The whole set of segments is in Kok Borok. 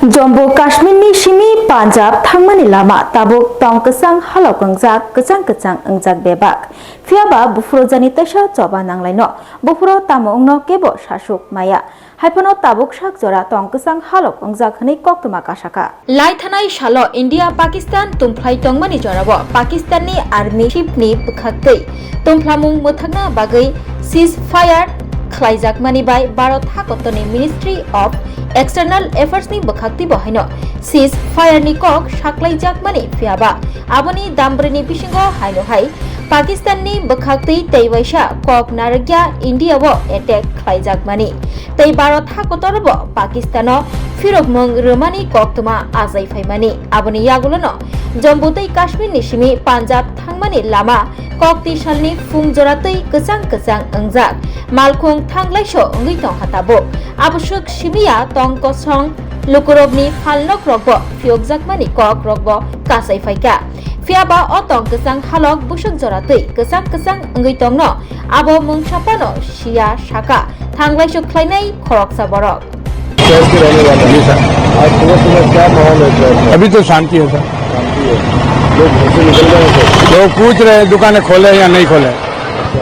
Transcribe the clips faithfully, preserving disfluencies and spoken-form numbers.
Jammu Kashmirni simi Punjab thangmani lama tabuk tong kwchang halok wngjak, kwchang kwchang wngjak bebak. Phiyaba buphuru jani teisa choba nanglaino. Buphuru tamo wngno kebo sasuk maya. Haiphano tabuk sak jora tong kwchang halok wngjak hwnwi koktwma kasakha. Lai thanai salo India Pakistan tungphlai tongmani jorao Pakistanni army chiefni bwkhaktwi tungphlamung mwthakna bagwi ceasefire khlaijakmani bai Bharat hakotorni Ministry of External Affairsni bwkhaktwibo haino ceasefireni kok saklaijakmani phiyaba aboni dambrini bisingo haino hai Pakistanni bwkhaktwi tei waisa kok narwkya India-o attack khlaijakmani tei Bharat hakotorobo Pakistano phirokmung rwmani koktwma achai phaimani. Aboni yagulono Jammu tei Kashmirni simi Punjab thangmani lama kokti salni phung jora twi kwchang kwchang wngjak. Malkhung thanglaiso wngwi tongkha tabuk. Aboswk simiya tong kosong lukurokni phalnokrokbo phiyokjakmani kokrokbo kasai phaikha. Phiyaba o tong kwchang halok bwswk jora twi kwchang kwchang wngwi tongno abo mungsa phano siya saka, thanglaiso khlainai khoroksa borok. शहर के रहने वाले हैं। जी सर। आज सुबह सुबह क्या माहौल है शहर में? अभी तो शांति है सर। शांति है। लोग घर से निकल रहे हैं सर? लोग पूछ रहे हैं दुकानें खोले या नहीं खोले। अच्छा।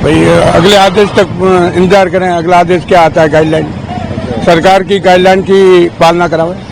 भाई, अगले आदेश तक, अ, इंतजार करें, अगला आदेश क्या आता है, गाइडलाइन। अच्छा। सरकार की गाइडलाइन की पालना करावे।